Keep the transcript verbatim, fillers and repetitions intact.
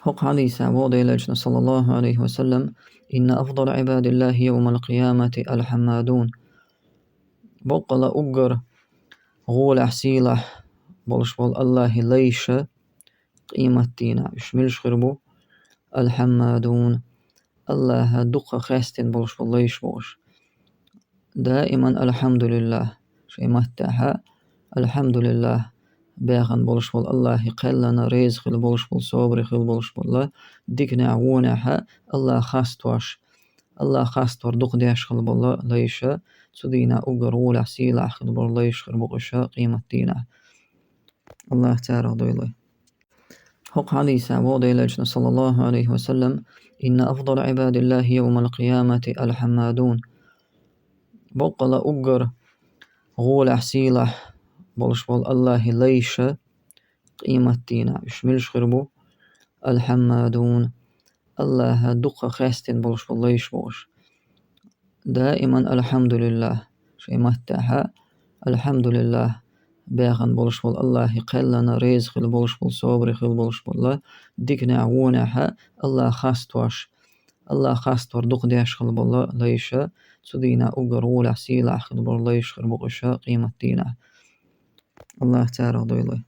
ХӀокху хьадисехь боху Делан Элчано, саллаллаху Ӏалайхи ва саллам: «Инна афдала Ӏибадиллахи йовмал къиямати алхьаммадун». Боккъала уггар гӀолехь, сийлахь болуш болу Аллахьан лайша къематдийнахь уьш муьлш хир бу? Алхьаммадун. Аллахьа дукха хестина болуш болу лайш бу уьш. Даиман алхьамдулиллахь, шайн маттехь алхьамдулиллахь баьхна болуш болу Аллахье кхеллина, реза хила болуш болу, собаре хила болуш болу, диканехь, вонехь Аллахь хастош, Аллахь хастор дукха деш хила болу лайша, цу дийнахь уггар гӀолехь, сийлахь хила болу лайш хир бу уьш къематдийнахь. Аллахь царах дойла вай. ХӀокху хьадисехь боху Делан Элчано, саллаллаху Ӏалайхи ва саллам: «Инна афдала Ӏибадиллахи йовмал къиямати алхьаммадун». Боккъала уггар гӀолехь, сийлахь болуш болу Аллахьан лайша къематдийнахь уьш муьлш хир бу? Алхьаммадун. Аллахьа дукха хестина болуш болу лайш бу уьш. Даиман алхьамдулиллахь, шайн маттехь алхьамдулиллахь баьхна болуш болу Аллахье кхеллина, реза хила болуш болу, собаре хила болуш болу, диканехь, вонехь Аллахь хастош, Аллахь хастор дукха деш хила болу лайша, цу дийнахь уггар гӀолехь, сийлахь хила болу лайш хир бу уьш къематдийнахь. Аллахь царах дойла вай.